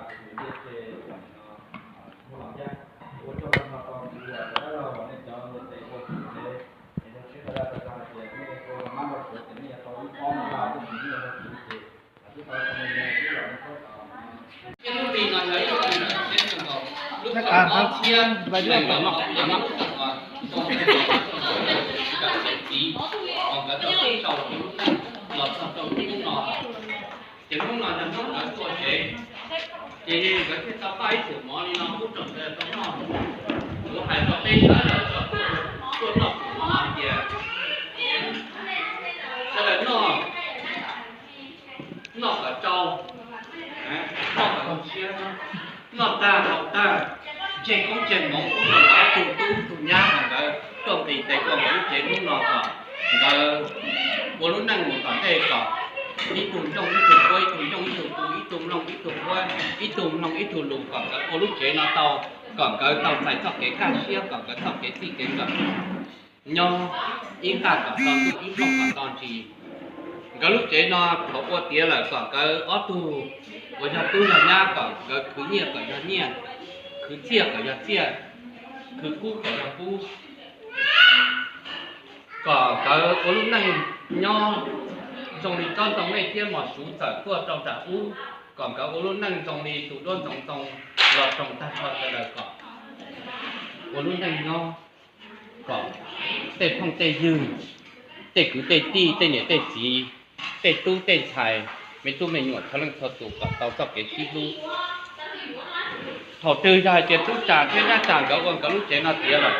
tus ntiaj teb no muaj los ncaj, ua tsaug ntau rau kuv los dab laug nej cov ntiaj teb ua kuv tsev, es rau siab rau dab rau hais tias nej ua mab ua suav ces nej yuav tau ib ob mus vaj ib sim nej yuav tau kuv ces twb tau tau me me xwb los nej txhob tau. Ib lub hli no yog ib lub hli ntawm xyoo nkaus, lub kaum ob txhiab nees nkaum ob lub xyoo uas tau ntawm txiv uas nkawd tau txawj sau tus lub neej los txog rau hnub no. Ces hnub no yog hnub nkawd tuaj tsev, ces nkawd thiaj tau pab ib xwm mov li no pub rau nkawd tau noj. Kuv hais rau peb sawv daws cov tuaj noj xwm mov no hais tias sawv daws noj, noj kom tsau, noj kom zoo siab, noj tag haus tag, tseg koob tseg hmoov pub rau nkawd tug tub tug nyab, kom nkawd tuaj nqis tes ua nkawd lub tsev hnub no kom nkawd ua lub neej mus tom ntej kom ib tug nrooj ib tug puab, ib tug nrooj ib tug tu, ib tug mloog ib tug puab, ib tug mloog ib tug lus, kom nkawd ua lub tsev no tau, kom nkawd tau txais txoj kev kaj siab, kom nkawd txoj kev txij kev nkawm nyob ib nqaj kom tau ntuj ib nplooj kom tau ntsis. Nkawd lub tsev no thaum ua tiav lawm kom nkawd ob tug uas yog tub yog nyab kom nkawd khwv nyiaj kom yog nyiaj, khwv txiaj kom yog txiaj, khwv kub kom yog kub, kom nkawd ua lub neej nyob zoo li tsob ntoo mej thiab mos suv txawm tuaj rau nram ub, kom nkawd ua lub neej zoo li tus duab ntxoov ntoo los roos tag nrho sawv daws kom ua lub neej nyob kom tej phooj tej ywg, tej kwv tej tij, tej niam tej txiv, tej tub tej ntxhais, me tub me nyuam txhua leej txhua tus kom tau txoj kev sib hlub. Thaum twg yog hais tias tub Tsam thiab nyab Tsam nkawd ua nkawd lub tsev no tiav lawm,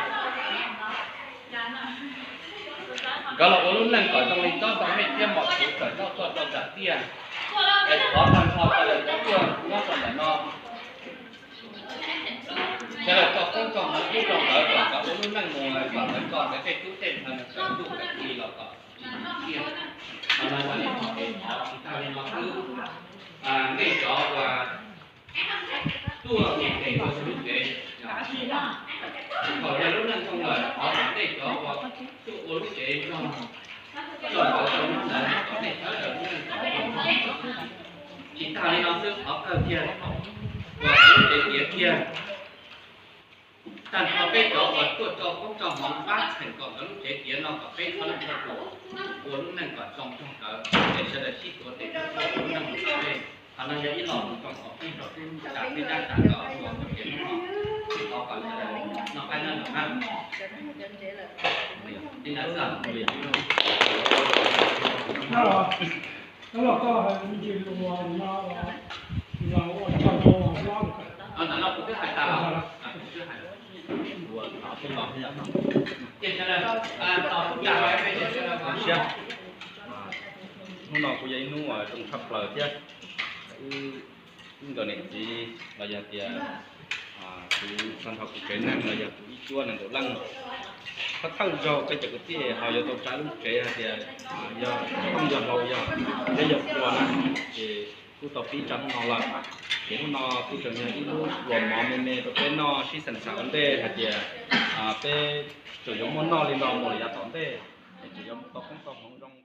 nkawd los ua lub neej kom zoo li tsob ntoo mej thiab mos suv txawm nyob tuaj rau nram tiaj. Es thov tag nrho sawv daws cov tuaj nyob rau ntawm no, sawv daws tso koob tso hmoov pub rau nkawd kom nkawd ua lub neej mus kom nkawd tso nkawd tej tub tej ntxhais mus kawm ntuj kawm ti los kom tsis tsim txiaj. Qhov no yog ib qho kev thov. Tsis tag li no xwb, nej cov uas tuaj nqis tes ua lub tsev, thaum yog lub neej zoo lawm thov kom nej cov uas tuaj ua lub tsev nrog, nrog nkawd ua lub neej kom nej sawv daws lub neej kom zoo. Tsis tag li no xwb, qhov kawg kiag, uas lub tsev tiav kiag, tag nrho peb cov uas tuaj tso koob tso hmoov pab txheem kom nkawd lub tsev tiav no kom peb txhua leej txhua tus ua lub neej kom zoo nrog nkawd, es sawv daws sib tuav tes ua lub neej mus tom ntej. Qhov no yog ib lo lus zoo kom pib rau tub Tsam thiab nyab Tsam nkawd ua lub tsev hnub no, thov kom sawv daws noj qab nyob zoo na. Li ntawd xwb. Ntawm no kuv twb hais tas, kuv twb hais. Ces sawv daws, tos kuv cas peb sawv daws. Hnub no kuj yog ib hnub zoo tshaj plaws thiab. Wb nkawm niam txiv los yog tias kuv tag nrho kuv tsev neeg los yog kuv ib cuab nees nkaum leej, thawj thawj zaug peb cov kwv tij ho yuav tau tsa lub tsev hais tias yog tooj yog hlau yog zeb yog pua na, ces kuj tau pib tsa hnub no lawm. Ces hnub no kuj tseem yog ib lub pluas mov me me rau peb noj sib xeem xam ua ntej hais tias peb tseem yuav muaj noj li no mus lawm yav tom ntej, es tseem yuav tau koob tau hmoov zoo.